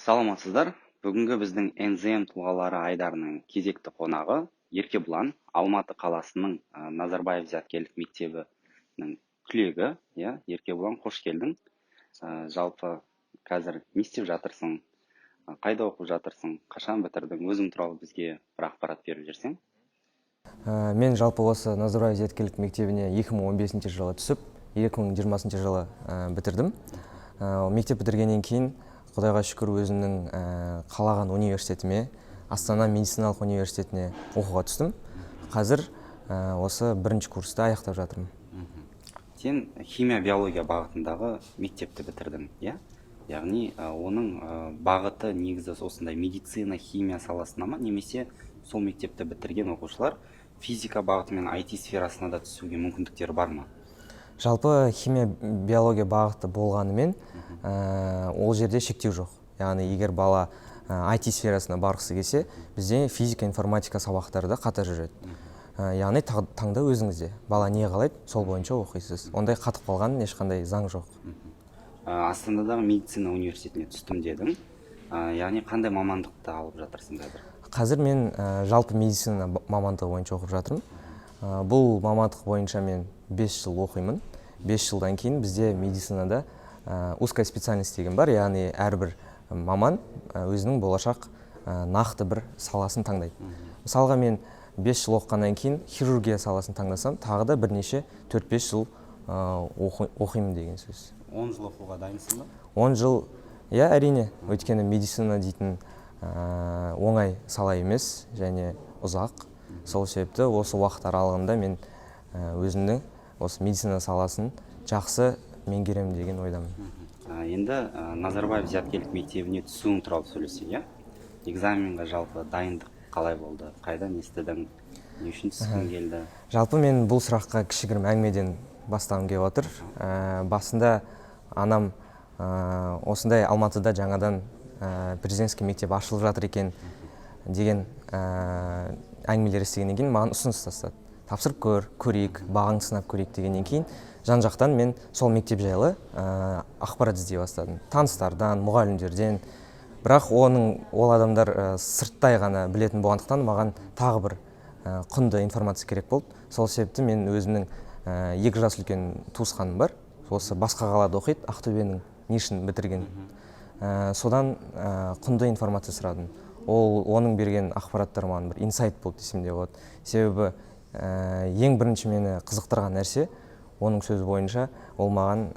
Саламатсыздар! Бүгінгі біздің НЗМ тұлғалары айдарының кезекті қонағы Еркебұлан, Алматы қаласының Назарбаев зияткерлік мектебінің түлегі, иә. Еркебұлан, қош келдің! Жалпы қазір не істеп жатырсың, қайда оқып жатырсың, қашан бітірдің? Өзің туралы бізге бір ақпарат беріп жіберсең. Мен жалпы осы Назарбаев зияткерлік мектебіне 2015 жылы түсіп, 2020 жылы бітірдім. Мектеп бітіргеннен кейін, құдайға шүкір, өзімнің қалаған университетіме, Астана медициналық университетіне оқуға түстім. Қазір осы бірінші курсты аяқтап жатырмын. Сен химия биология бағытындағы мектепті бітірдің, иә? Яғни оның бағыты негізі осындай медицина, химия саласына ма немесе сол мектепті бітірген оқушылар физика бағыты мен IT сферасына да түсуге мүмкіндіктері бар ма? Жалпы химия биология бағыты болғанымен, ол жерде шектеу жоқ. Яғни егер бала IT сферасына барғысы келсе, бізде физика, информатика сабақтары да қатар жүреді. Яғни таңдау өзіңізде, бала не қалайды, сол бойынша оқисыз. Ондай қатып қалған ешқандай заң жоқ. Астанадағы медицина университетіне түстім дедің. Яғни қандай мамандықты алып жатырсың қазір? Қазір мен жалпы медицина мамандығы бойынша оқып жатырмын. Бұл мамандық бойынша мен 5 жыл оқимын. 5 жылдан кейін бізде медицинада узкая специальность деген бар, яғни әрбір маман өзінің болашақ нақты бір саласын таңдайды. Мысалға, мен 5 жыл оқығаннан кейін хирургия саласын таңдасам, тағы да бірнеше 4-5 жыл оқимын деген сөз. 10 жыл оқуға дайынсың ба? 10 жыл, иә, әрине. Өйткені медицина дейтін оңай сала емес және ұзақ. Сол себепті осы уақыт аралығында мен өзімнің осы медицина саласын жақсы меңгеремін деген ойдамын. Енді Назарбаев зияткерлік мектебіне түсуің туралы сөйлесек, иә. Экзаменға жалпы дайындық қалай болды? Қайдан естідің? Не үшін түскің келді? Жалпы мен бұл сұраққа кішігірім әңгімеден бастағым келіп отыр. Басында анам осындай Алматыда жаңадан президентский мектеп ашылып жатыр екен деген әңгімелер естігеннен кейін маған ұсыныс тастады: тапсырып көр, көрейік, бағыңды сынап көрейік дегеннен кейін, жан жақтан мен сол мектеп жайлы ақпарат іздей бастадым таныстардан, мұғалімдерден. Бірақ оның ол адамдар сырттай ғана білетін болғандықтан, маған тағы бір құнды информация керек болды. Сол себепті мен өзімнің 2 жас үлкен туысқаным бар, осы басқа қалада оқиды, Ақтөбенің НИШін бітірген. Содан құнды информация сұрадым. Ол оның берген ақпараттары маған бір инсайт болды десем де болады. Себебі ең бірінші мені қызықтырған нәрсе, оның сөзі бойынша, ол маған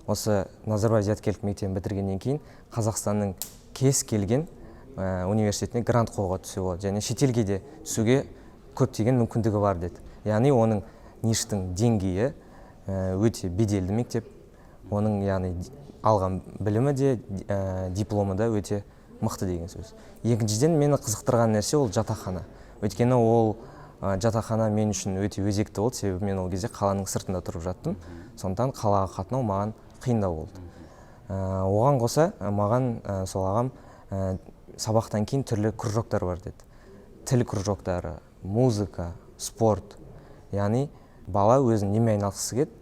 осы Назарбаев зияткерлік мектебін бітіргеннен кейін Қазақстанның кез келген университетіне грант қолға түсуге болады және шетелге де түсуге көптеген мүмкіндігі бар деді. Яғни оның НИШтің деңгейі өте беделді мектеп, оның, яғни, алған білімі де, дипломы да өте мықты деген сөз. Екіншіден, мені қызықтырған нәрсе ол жатақхана. Өйткені ол жатақхана мен үшін өте өзекті болды, себебі мен ол кезде қаланың сыртында тұрып жаттым, сондықтан қалаға қатынау маған қиындау болды. Оған қоса маған сол ағам сабақтан кейін түрлі кружоктар бар деді: тіл кружоктары, музыка, спорт. Яғни бала өзін немен айналысқысы келеді,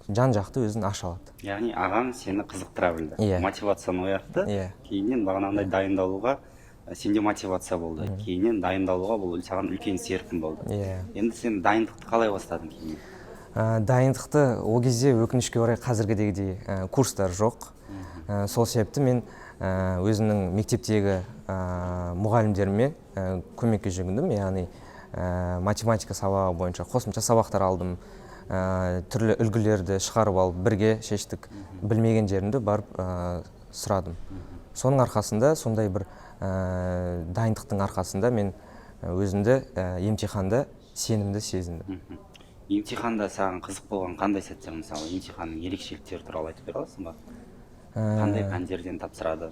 жан жақты өзін аша алады. Яғни ағаң сені қызықтыра білді. Иә. Мотивацияны оятты. Иә. Кейіннен бағанағындай дайындалуға сенде мотивация болды. Кейіннен дайындалуға бұл саған үлкен серпін болды. Иә. Енді сен дайындықты қалай бастадың кейіннен? Дайындықты ол кезде, өкінішке орай, қазіргідегідей курстар жоқ. Сол себепті мен өзімнің мектептегі мұғалімдеріме көмекке жүгіндім. Яғни математика сабағы бойынша қосымша сабақтар алдым, түрлі үлгілерді шығарып алып, бірге шештік, білмеген жерімді барып сұрадым. Соның арқасында, сондай бір дайындықтың арқасында мен өзімді емтиханда сенімді сезіндім. Емтиханда саған қызық болған қандай сәттер? Мысалы, емтиханның ерекшеліктері туралы айтып бере аласың ба? Қандай пәндерден тапсырады?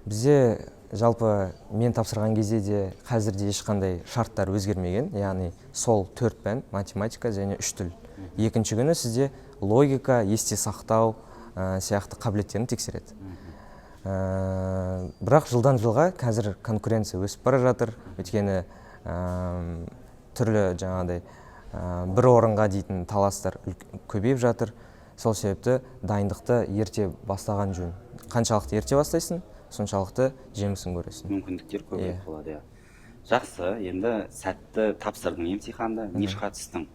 Бізде жалпы мен тапсырған кезде де, қазір де ешқандай шарттар өзгермеген. Яғни сол төрт пән: математика және үш тіл. Екінші күні сізде логика, есте сақтау сияқты қабілеттерін тексереді. Бірақ жылдан жылға қазір конкуренция өсіп бара жатыр, өйткені түрлі жаңағыдай бір орынға дейтін таластар көбейіп жатыр. Сол себепті дайындықты ерте бастаған жөн. Қаншалықты ерте бастайсың соншалықты жемісін көресің. Мүмкіндіктер көбірек болады, иә. Жақсы, енді сәтті тапсырдың емтиханды, НИШ-қа түстің.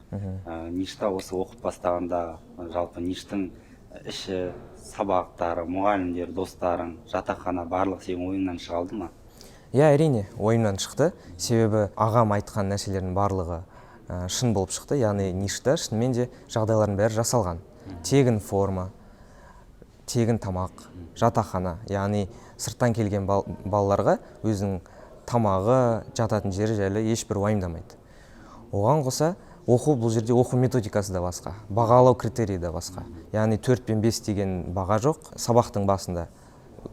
НИШ-та осы оқып бастағанда, жалпы НИШ-тің іші, сабақтары, мұғалімдер, достарың, жатақхана, барлық сенің ойыңнан шыға алды ма? Иә, әрине, ойымнан шықты. Себебі ағам айтқан нәрселердің барлығы шын болып шықты. Яғни НИШ-та шынымен де жағдайлардың бәрі жасалған: тегін форма, тегін тамақ, жатақхана. Яғни сырттан келген балаларға өзінің тамағы, жататын жері жайлы ешбір уайымдамайды. Оған қоса, оқу, бұл жерде оқу методикасы да басқа, бағалау критерийі де басқа. Яғни 4 пен 5 деген баға жоқ. Сабақтың басында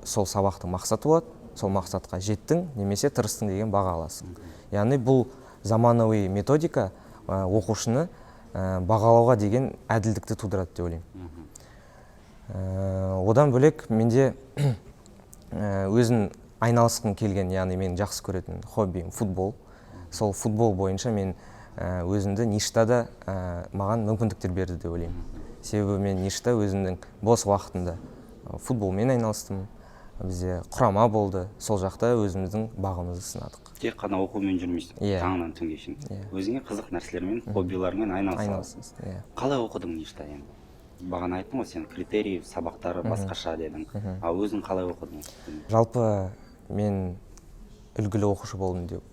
сол сабақтың мақсаты болады, сол мақсатқа жеттің немесе тырыстың деген баға аласың. Яғни бұл заманауи методика оқушыны бағалауға деген әділдікті тудырады деп ойлаймын. Одан бөлек, менде өзім айналысқым келген, яғни мен жақсы көретін хоббиім футбол. Сол футбол бойынша мен өзімді НИШ-та да маған мүмкіндіктер берді деп ойлаймын. Себебі мен НИШ-та өзімнің бос уақытымда футболмен айналыстым. Бізде құрама болды, сол жақта өзіміздің бағымызды сынадық. Тек қана оқумен жүрмейсің. Иә. Таңнан түнге шейін Иә. өзіңе қызық нәрселермен, хоббиларыңмен айналыса аласың. Айналысасың, иә. Қалай оқыдың НИШ-та енді? Бағана айттың ғой сен, критерий сабақтары басқаша дедің, ал өзің қалай оқыдың? Жалпы мен үлгілі оқушы болдым деп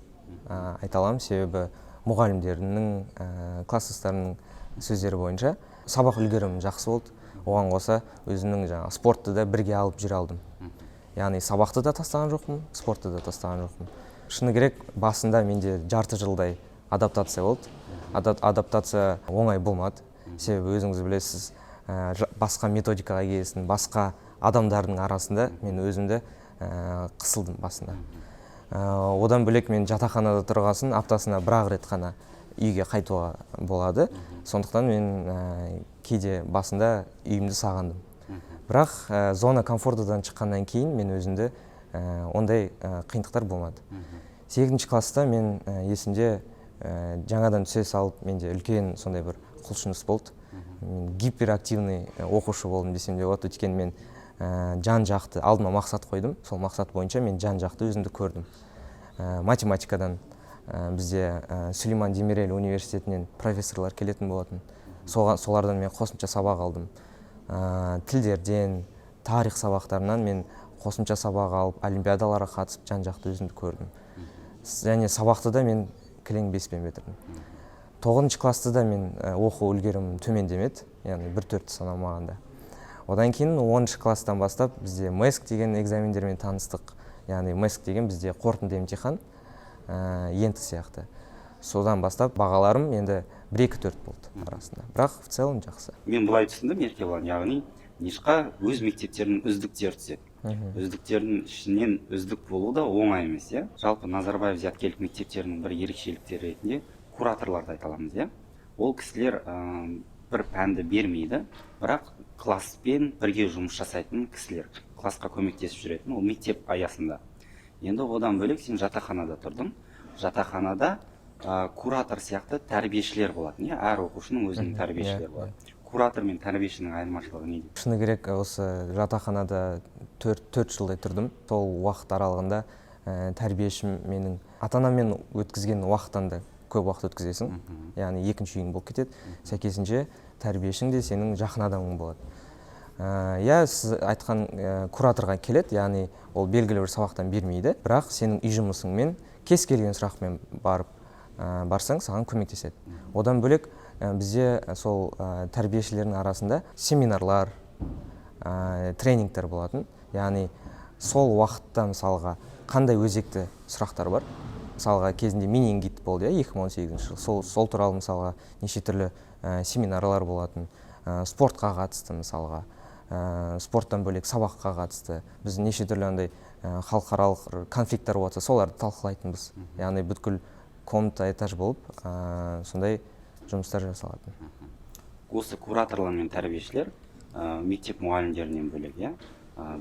айта аламын. Себебі мұғалімдерімнің, класстастарымның сөздері бойынша сабақ үлгерімім жақсы болды. Оған қоса, өзімнің жаңағы спортты да бірге алып жүре алдым. Яғни сабақты да тастаған жоқпын, спортты да тастаған жоқпын. Шыны керек, басында менде жарты жылдай адаптация болды. Адаптация оңай болмады. Себебі өзіңіз білесіз, басқа методикаға келесің, басқа адамдардың арасында мен өзімді қысылдым басында. Одан бөлек, мен жатақханада тұрғасын, аптасына бір ақ рет қана үйге қайтуға болады. Сондықтан мен кейде басында үйімді сағындым. Бірақ зона комфортадан шыққаннан кейін мен өзімді ондай қиындықтар болмады. Сегізінші класста мен есімде, жаңадан түсе салып менде үлкен сондай бір құлшыныс болды. Мен гиперактивный оқушы болдым десем де болады. Өйткені мен жан жақты алдыма мақсат қойдым, сол мақсат бойынша мен жан жақты өзімді көрдім. Математикадан бізде Сүлейман Демирель университетінен профессорлар келетін болатын. Солардан мен қосымша сабақ алдым. Тілдерден, тарих сабақтарынан мен қосымша сабақ алып, олимпиадаларға қатысып, жан жақты өзімді көрдім. Және сабақты да мен кілең 5-пен бітірдім. Тоғызыншы класста да мен оқу үлгерімім төмендемеді, яғни 1,4-ті санамағанда. Одан кейін 10-класстан бастап бізде МЭСК деген экзамендермен таныстық. Яғни МЭСК деген бізде қорытынды емтихан, ЕНТ сияқты. Содан бастап бағаларым енді 1, 2, 4 болды арасында, бірақ в целом жақсы. Мен былай түсіндім, Еркебұлан, яғни НИШ-қа өз мектептерінің үздіктері түседі. Үздіктердің ішінен үздік болу да оңай емес, иә. Жалпы Назарбаев зияткерлік мектептерінің бір ерекшеліктері ретінде кураторларды айта аламыз, иә. Ол кісілер бір пәнді бермейді, бірақ класспен бірге жұмыс жасайтын кісілер, классқа көмектесіп жүретін, ол мектеп аясында. Енді одан бөлек, сен жатақханада тұрдың. Жатақханада куратор сияқты тәрбиешілер болатын, иә, әр оқушының өзінің тәрбиешілері болады. Куратор мен тәрбиешінің айырмашылығы неде? Шыны керек, осы жатақханада 4 жылдай тұрдым. Сол уақыт аралығында тәрбиешім менің ата анаммен өткізген уақыттан да көп уақыт өткізесің, яғни екінші үйің болып кетеді. Сәйкесінше, тәрбиешің де сенің жақын адамың болады. Иә, сіз айтқан кураторға келеді, яғни ол белгілі бір сабақтан бермейді, бірақ сенің үй жұмысыңмен, кез келген сұрақпен барып барсаң, саған көмектеседі. Одан бөлек, бізде сол тәрбиешілердің арасында семинарлар, тренингтер болатын. Яғни сол уақытта, мысалға, қандай өзекті сұрақтар бар, мысалға, кезінде менингит болды, иә, 2018 жылы, сол туралы, мысалға, неше түрлі семинарлар болатын. Спортқа қатысты, мысалға, спорттан бөлек сабаққа қатысты біз неше түрлі андай халықаралық конфликттер болса, соларды талқылайтынбыз. Яғни бүткіл комната этаж болып сондай жұмыстар жасалатын. Осы кураторлар мен тәрбиешілер мектеп мұғалімдерінен бөлек, иә,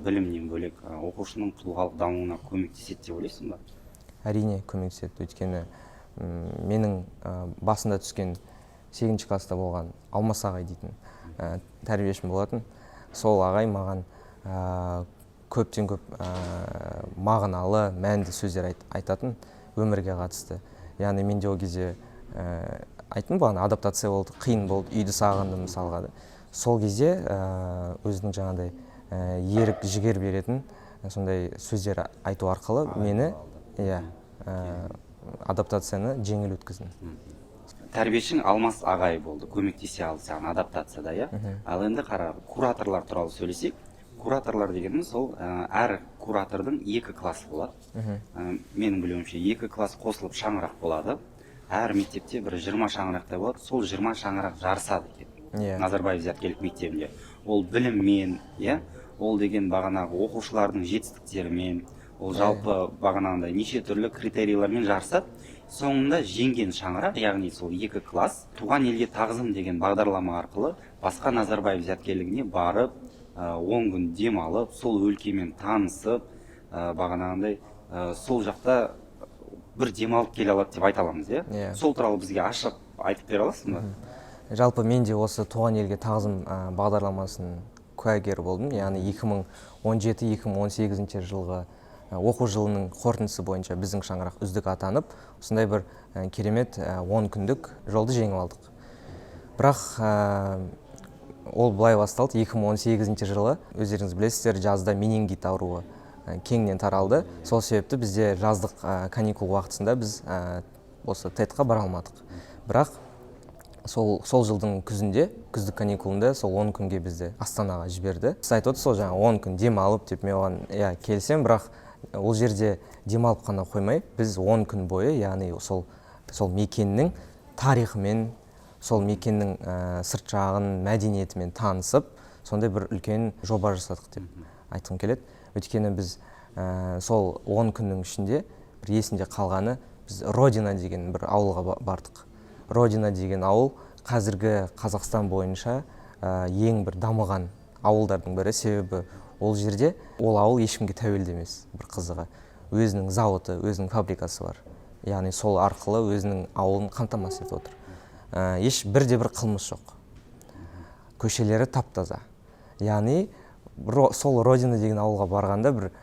білімнен бөлек, оқушының тұлғалық дамуына көмектеседі деп ойлайсың ба? Әрине, көмектеседі. Өйткені менің басында түскен сегізінші класста болған Алмас ағай дейтін тәрбиешім болатын. Сол ағай маған Көптен көп мағыналы, мәнді сөздер айтатын өмірге қатысты. Яғни менде ол кезде, айттым бағана, адаптация болды, қиын болды, үйді сағындым мысалға да. Сол кезде өзінің жаңағыдай ерік, жігер беретін сондай сөздер айту арқылы мені, иә, адаптацияны жеңіл өткіздім. Тәрбиешің Алмас ағай болды, көмектесе алды саған адаптацияда, иә? Ал енді қара, кураторлар туралы сөйлесек. Кураторлар дегеніміз ол әр куратордың екі классы болады. Менің білуімше, екі класс қосылып шаңырақ болады. Әр мектепте бір 20 шаңырақтай болады. Сол 20 шаңырақ жарысады екен Назарбаев зияткерлік мектебінде. Ол біліммен, иә, ол деген бағанағы оқушылардың жетістіктерімен, ол жалпы бағанағындай неше түрлі критерийлермен жарысады. Соңында жеңген шаңырақ, яғни сол екі класс, «Туған елге тағзым» деген бағдарлама арқылы басқа Назарбаев зияткерлігіне барып, 10 күн демалып, сол өлкемен танысып, бағанағындай сол жақта бір демалып келе алады деп айта аламыз, иә? Иә. Сол туралы бізге ашық айтып бере аласың ба? Жалпы мен де осы «Туған елге тағзым» бағдарламасының куәгері болдым. Яғни 2017-2018 жылғы оқу жылының қорытындысы бойынша біздің шаңырақ үздік атанып, осындай бір керемет 10 күндік жолды жеңіп алдық. Бірақ ол былай басталды: 2018 жылы, өздеріңіз білесіздер, жазда менингит ауруы кеңінен таралды. Сол себепті бізде жаздық каникул уақытысында біз осы ТЭТ-қа бара алмадық. Бірақ сол жылдың күзінде, күздік каникулында сол 10 күнге бізді Астанаға жіберді. Сіз айтып отырсыз ғой жаңа, 10 күн демалып деп, мен оған, иә, келісемін. Бірақ ол жерде демалып қана қоймай, біз 10 күн бойы, яғни сол мекеннің тарихымен, сол мекеннің сырт жағын, мәдениетімен танысып, сондай бір үлкен жоба жасадық деп айтқым келеді. Өйткені біз сол 10 күннің ішінде бір есімде қалғаны, біз Родина деген бір ауылға бардық. Родина деген ауыл қазіргі Қазақстан бойынша ең бір дамыған ауылдардың бірі. Себебі ол жерде, ол ауыл ешкімге тәуелді емес. Бір қызығы, өзінің зауыты, өзінің фабрикасы бар, яғни сол арқылы өзінің ауылын қамтамасыз етіп отыр. Еш бірде бір қылмыс жоқ, көшелері тап таза. Яғни сол Родина деген ауылға барғанда бір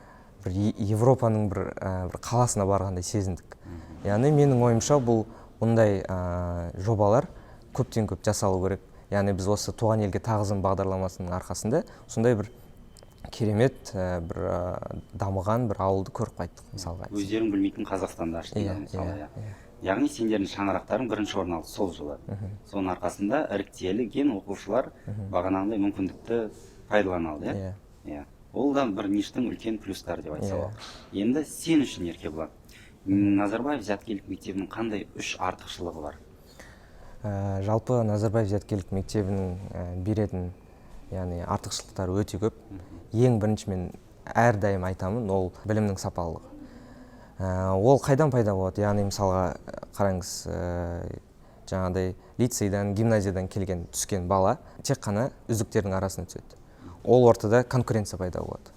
Европаның бір қаласына барғандай сезіндік. Яғни менің ойымша, бұндай жобалар көптен көп жасалу керек. Яғни біз осы «Туған елге тағзым» бағдарламасының арқасында сондай бір керемет, бір дамыған бір ауылды көріп қайттық, мысалға айтсам. Өздерің білмейтін Қазақстанда аштыңдар, мысалы, иә. Иә. Яғни сендердің шаңырақтарың бірінші орын алды сол жылы. Соның арқасында іріктелген оқушылар бағанағындай мүмкіндікті пайдалана алды, иә? Иә. Иә, ол да бір НИШ-тің үлкен плюстары деп айтса Иә. болады. Енді сен үшін, Еркебұлан, Назарбаев зияткерлік мектебінің қандай үш артықшылығы бар? Жалпы Назарбаев зияткерлік мектебінің беретін, яғни артықшылықтары өте көп. Ең бірінші, мен әрдайым айтамын, ол білімнің сапалылығы. Ол қайдан пайда болады? Яғни мысалға қараңыз, жаңағыдай лицейдан, гимназиядан келген, түскен бала тек қана үздіктердің арасына түседі. Ол ортада конкуренция пайда болады.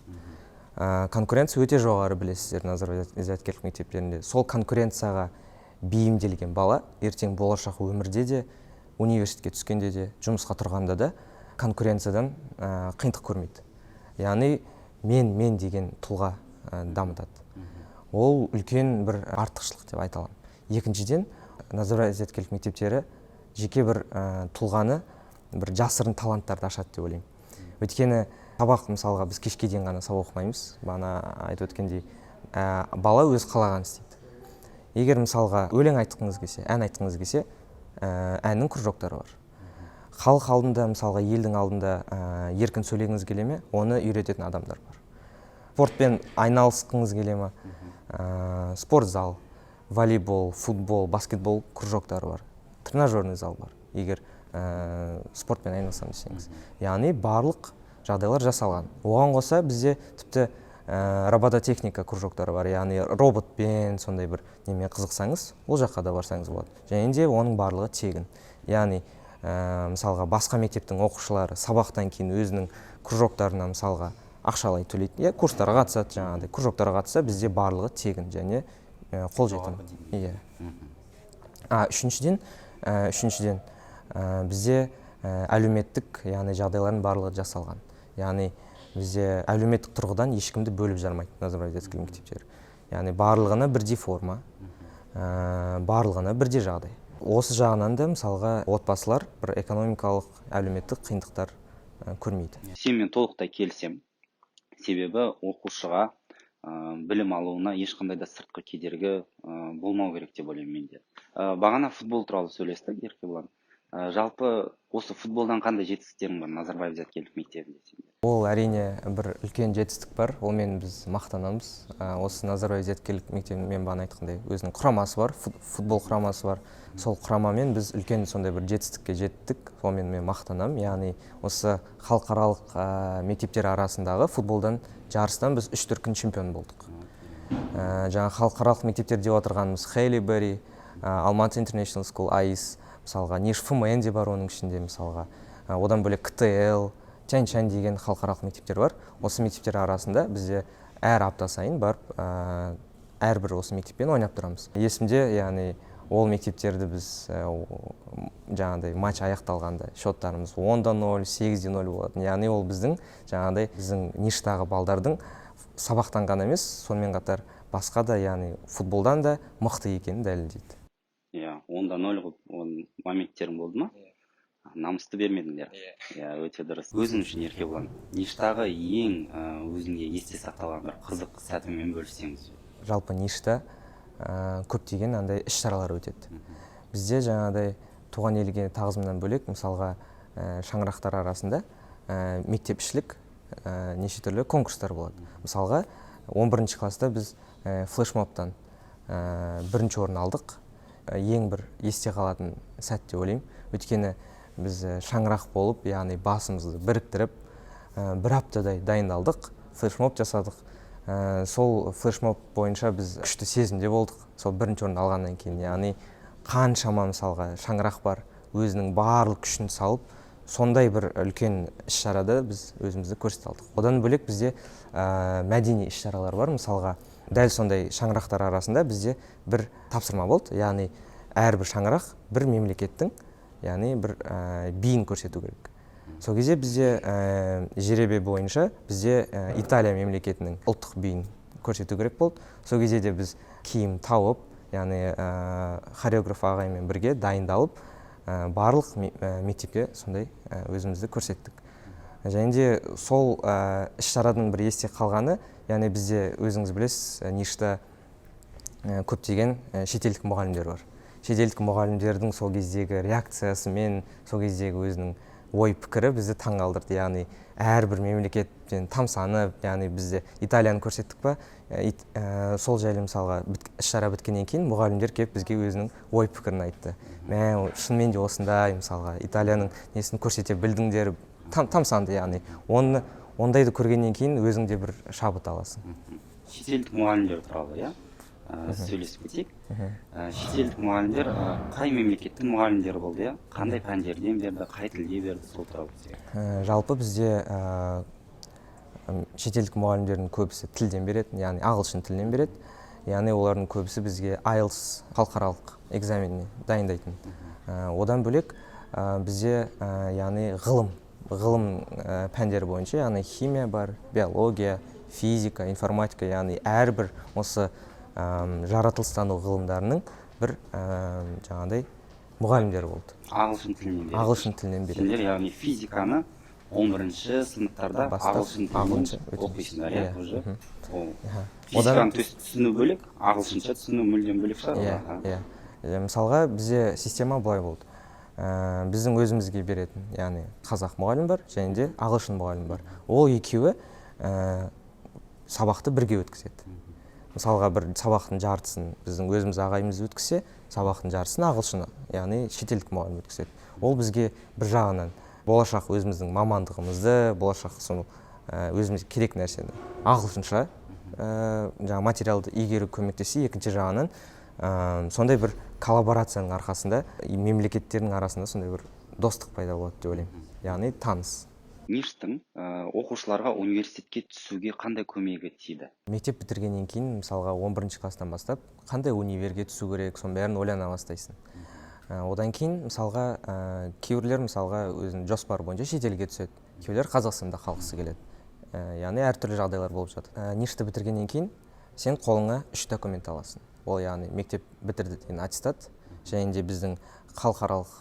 Конкуренция өте жоғары, білесіздер, Назарбаев зияткерлік мектептерінде. Сол конкуренцияға бейімделген бала ертең болашақ өмірде де, университетке түскенде де, жұмысқа тұрғанда да конкуренциядан қиындық көрмейді. Яғни мен деген тұлға дамытады. Ол үлкен бір артықшылық деп айта аламын. Екіншіден, Назарбаев зияткерлік мектептері жеке бір тұлғаны, бір жасырын таланттарды ашады деп ойлаймын. Өйткені сабақ, мысалға, біз кешке дейін ғана сабақ оқымаймыз. Бағана айтып өткендей, бала өз қалағанын істейді. Егер мысалға өлең айтқыңыз келсе, ән айтқыңыз келсе, әннің кружоктары бар. Халық алдында, мысалға, елдің алдында еркін сөйлегіңіз келе ме, оны үйрететін адамдар бар. Спортпен айналысқыңыз келе ме, спортзал, волейбол, футбол, баскетбол кружоктары бар, тренажерный зал бар, егер спортпен айналысамын десеңіз. Яғни барлық жағдайлар жасалған. Оған қоса бізде тіпті робототехника кружоктары бар, яғни роботпен, сондай бір немен қызықсаңыз, ол жаққа да барсаңыз болады. Және де оның барлығы тегін. Яғни мысалға, басқа мектептің оқушылары сабақтан кейін өзінің кружоктарына, мысалға, ақшалай төлейді, иә, курстарға қатысады, жаңағыдай кружоктарға қатысса, бізде барлығы тегін және қолжетімді, иә. А үшіншіден, бізде әлеуметтік, яғни жағдайлардың барлығы жасалған. Яғни Бізде әлеуметтік тұрғыдан ешкімді бөліп жармайды Назарбаев зияткерлік мектептері. Яғни барлығына бірдей форма, барлығына бірдей жағдай. Осы жағынан да, мысалға, отбасылар бір экономикалық, әлеуметтік қиындықтар көрмейді. Сенімен толықтай келісемін, себебі оқушыға білім алуына ешқандай да сыртқы кедергі болмау керек деп ойлаймын мен де. Бағана футбол туралы сөйлестік, Еркебұлан. Жалпы осы футболдан қандай жетістіктерің бар Назарбаев зияткерлік мектебінде сенде? Ол, әрине, бір үлкен жетістік бар, онымен біз мақтанамыз. Осы Назарбаев зияткерлік мектебінің, мен бағана айтқандай, өзінің құрамасы бар, футбол құрамасы бар. Сол құрамамен біз үлкен сондай бір жетістікке жеттік, сонымен мен мақтанамын. Яғни осы халықаралық мектептер арасындағы футболдан жарыстан біз үш дүркін чемпион болдық. Жаңа халықаралық мектептер деп отырғанымыз Haileybury, Алматы International School, АИС, мысалға, НИШ ФМН де бар оның ішінде, мысалға. Одан бөлек КТЛ, Тянь Шань деген халықаралық мектептер бар. Осы мектептер арасында бізде әр апта сайын барып, әрбір осы мектеппен ойнап тұрамыз. Есімде, яғни ол мектептерді біз жаңағыдай матч аяқталғанда счеттарымыз 10:0, 8:0 болатын. Яғни ол біздің жаңағыдай біздің НИШтағы балдардың сабақтан ғана емес, сонымен қатар басқа да, яғни футболдан да мықты екенін дәлелдейді. Иә, 10:0 қылып, оның моменттерің болды ма? Намысты бермедіңдер. Иә, өте дұрыс. Өзің үшін, Еркебұлан, НИШтағы ең өзіңе есте сақталған бір қызық сәтіңмен бөліссеңіз. Жалпы НИШта көптеген андай іс шаралар өтеді. Бізде жаңағыдай туған елге тағзымнан бөлек, мысалға, шаңырақтар арасында мектепішілік неше түрлі конкурстар болады. Мысалға, 11 класста біз флешмобтан бірінші орын алдық. Ең бір есте қалатын сәт деп ойлаймын. Өйткені біз шаңырақ болып, яғни басымызды біріктіріп, бір аптадай дайындалдық, флешмоб жасадық. Сол флешмоб бойынша біз күшті сезімде болдық. Сол бірінші орын алғаннан кейін, яғни қаншама, мысалға, шаңырақ бар, өзінің барлық күшін салып, сондай бір үлкен іс-шарада біз өзімізді көрсете алдық. Одан бөлек бізде мәдени іс-шаралар бар. Мысалға, дәл сондай шаңырақтар арасында бізде бір тапсырма болды. Яғни әрбір шаңырақ бір мемлекеттің, яғни бір биін көрсету керек. Сол кезде бізде жеребе бойынша бізде Италия мемлекетінің ұлттық биін көрсету керек болды. Сол кезде де біз киім тауып, яғни хореограф ағаймен бірге дайындалып, барлық мектепке сондай өзімізді көрсеттік. Және де сол іс-шараның бір есте қалғаны, яғни бізде, өзіңіз білесіз, НИШта көптеген шетелдік мұғалімдер бар. Шетелдік мұғалімдердің сол кездегі реакциясы мен сол кездегі өзінің ой пікірі бізді таңғалдырды. Яғни әрбір мемлекеттен тамсанып, яғни бізде Италияны көрсеттік па, сол жайлы, мысалға, іс-шара біткеннен кейін мұғалімдер келіп бізге өзінің ой пікірін айтты. Мә, шынымен де осындай, мысалға, Италияның несін көрсете білдіңдер, тамсанды, яғни оны ондайды көргеннен кейін өзің де бір шабыт аласың. Шетелдік мұғалімдер туралы, иә, сөйлесіп кетейік. Шетелдік мұғалімдер қай мемлекеттің мұғалімдері болды, иә, қандай пәндерден берді, қай тілде берді, сол туралы бізге. Жалпы бізде шетелдік мұғалімдердің көбісі тілден береді, яғни ағылшын тілінен береді. Яғни олардың көбісі бізге IELTS халықаралық экзаменіне дайындайтын. Одан бөлек, бізде, яғни ғылым пәндері бойынша, яғни химия бар, биология, физика, информатика, яғни әрбір осы жаратылыстану ғылымдарының бір жаңағыдай мұғалімдері болды. Ағылшын тілінен береді. Ағылшын тілінен береді. Сендер, яғни, физиканы 11 сыныптарда бастап ағылшын тілінен ағылшынша өтеміз. оқисыңдар, иә, Иә, уже. Ол Одан физиканы түсіну бөлек, ағылшынша түсіну мүлдем бөлек шығар. Иә, иә. Мысалға, бізде система былай болды. Біздің өзімізге беретін, яғни қазақ мұғалім бар және де ағылшын мұғалім бар. Ол екеуі сабақты бірге өткізеді. Мысалға, бір сабақтың жартысын біздің өзіміз ағайымыз өткізсе, сабақтың жартысын ағылшын, яғни шетелдік мұғалім өткізеді. Ол бізге бір жағынан болашақ өзіміздің мамандығымызды, болашақ сол өзімізге керек нәрсені ағылшынша жаңа материалды игеру көмектессе, екінші жағынан сондай бір коллаборацияның арқасында мемлекеттердің арасында сондай бір достық пайда болады деп ойлаймын, яғни таныс. НИШтің оқушыларға университетке түсуге қандай көмегі тиді? Мектеп бітіргеннен кейін, мысалға, 11 класстан бастап қандай универге түсу керек, соның бәрін ойлана бастайсың. Одан кейін, мысалға, кейбіреулер, мысалға, өзінің жоспары бойынша шетелге түседі, кейбіреулер Қазақстанда қалғысы келеді. Яғни әртүрлі жағдайлар болып жатыр. НИШ-ті бітіргеннен кейін сен қолыңа үш документ аласың. Ол, яғни, мектеп бітірді деген аттестат және де біздің халықаралық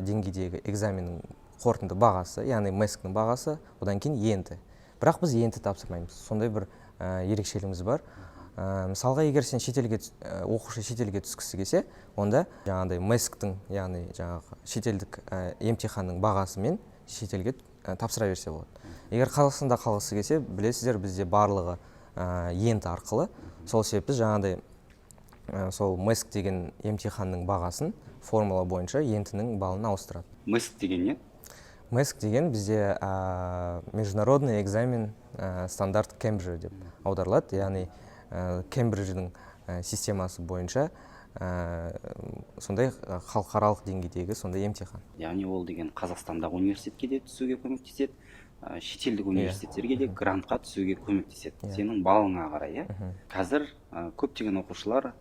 деңгейдегі экзаменнің қорытынды бағасы, яғни МЭСК-нің бағасы, одан кейін ЕНТ. Бірақ біз ЕНТ тапсырмаймыз, сондай бір ерекшелігіміз бар. Мысалға, егер сен шетелге оқушы шетелге түскісі келсе, онда жаңағыдай МЭСК-тің, яғни жаңағы шетелдік емтиханның бағасымен шетелге тапсыра берсе болады. Егер Қазақстанда қалғысы келсе, білесіздер, бізде барлығы ЕНТ арқылы. Сол себепті жаңағыдай сол МЭСК деген емтиханның бағасын формула бойынша ЕНТ-нің баллына ауыстырады. МЭСК деген не? МЭСК деген бізде международный экзамен стандарт Кембриджа деп аударылады, яғни Кембридждің системасы бойынша сондай халықаралық деңгейдегі сондай емтихан. Яғни ол деген Қазақстандағы университетке де түсуге көмектеседі, шетелдік университеттерге де грантқа түсуге көмектеседі. Иә. Сенің балыңа қарай, иә. Қазір көптеген оқушылар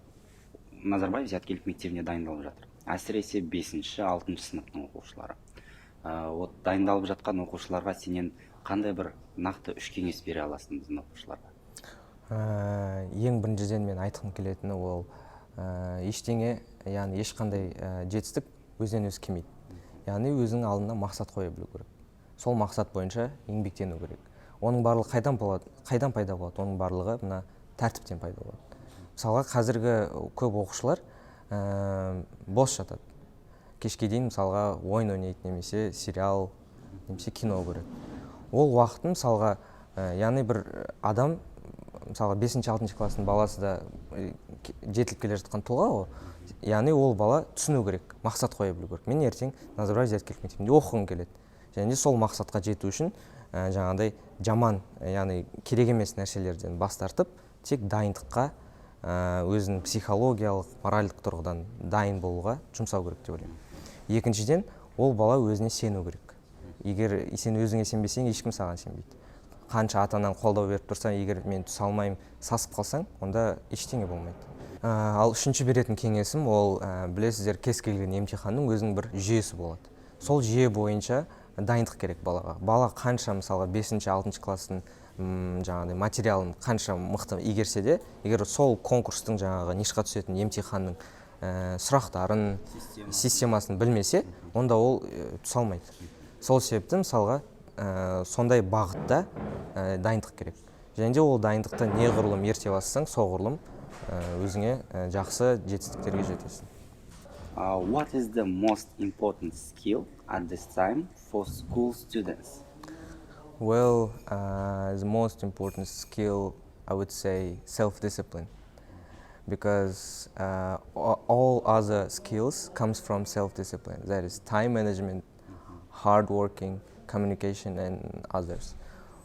Назарбаев зияткерлік мектебіне дайындалып жатыр, әсіресе бесінші, алтыншы сыныптың оқушылары. Вот дайындалып жатқан оқушыларға сенен қандай бір нақты үш кеңес бере аласың біздің оқушыларға? Ең біріншіден, мен айтқым келетіні ол ештеңе, яғни ешқандай жетістік өзінен өзі келмейді. Яғни өзінің алдына мақсат қоя білу керек, сол мақсат бойынша еңбектену керек. Оның барлығы қайдан болады, қайдан пайда болады? Оның барлығы мына тәртіптен пайда болады. Мысалға, қазіргі көп оқушылар бос жатады кешке дейін, мысалға, ойын ойнайды немесе сериал немесе кино көреді. Ол уақытын, мысалға, яғни бір адам, мысалға, бесінші, алтыншы класстың баласы да жетіліп келе жатқан тұлға ғой. Яғни ол бала түсіну керек, мақсат қоя білу керек: мен ертең Назарбаев зияткерлік мектебінде оқығым келеді. Және де сол мақсатқа жету үшін жаңағыдай жаман, яғни керек емес нәрселерден бас тартып, тек дайындыққа, өзінің психологиялық, моральдық тұрғыдан дайын болуға жұмсау керек деп ойлаймын. Екіншіден, ол бала өзіне сену керек. Егер сен өзіңе сенбесең, ешкім саған сенбейді. Қанша ата анаң қолдау беріп тұрса, егер мен түсе алмаймын, сасып қалсаң, онда ештеңе болмайды. Ал үшінші беретін кеңесім ол білесіздер, кез келген емтиханның өзінің бір жүйесі болады. Сол жүйе бойынша дайындық керек балаға. Бала қанша, мысалға, бесінші, алтыншы класстың жаңағыдай материалын қанша мықты игерсе де, егер сол конкурстың, жаңағы НИШ-қа түсетін емтиханның сұрақтарын, системасын білмесе, онда ол түсе алмайды. Сол себепті, мысалға, сондай бағытта дайындық керек. Және де ол дайындықты неғұрлым ерте бастасаң, соғұрлым өзіңе жақсы жетістіктерге жетесің. What is the most important skill at this time for school students? Well, the most important skill, I would say, self-discipline, because all other skills comes from self-discipline. That is time management, hard working, communication, and others.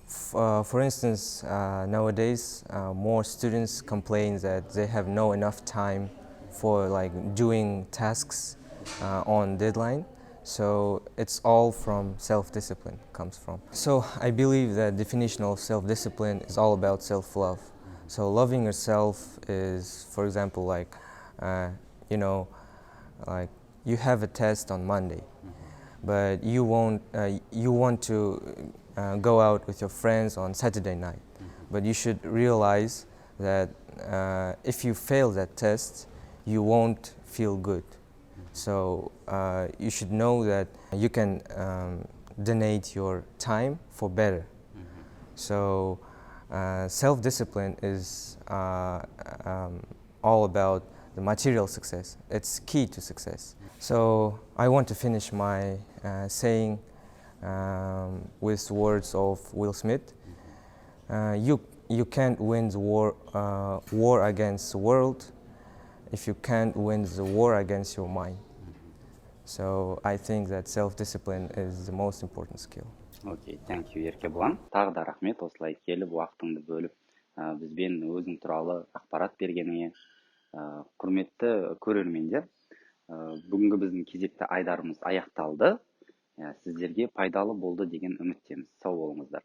For instance, nowadays more students complain that they have no enough time for like doing tasks on deadline. So it's all from self-discipline comes from. So I believe that definition of self-discipline is all about self-love. So loving yourself is, for example, like, like you have a test on Monday, but you won't, you want to go out with your friends on Saturday night, but you should realize that if you fail that test, you won't feel good. So you should know that you can donate your time for better. So self-discipline is all about the material success. It's key to success. So I want to finish my saying with words of Will Smith. You can't win the war against the world if you can't win the war against your mind. So I think that self-discipline is the most important skill. Окей, thank you, Еркебұлан. Тағы да рахмет осылай келіп, уақытыңды бөліп, бізбен өзің туралы ақпарат бергеніңе. Құрметті көрермендер, бүгінгі біздің кезекті айдарымыз аяқталды. Сіздерге пайдалы болды деген үміттеміз. Сау болыңыздар.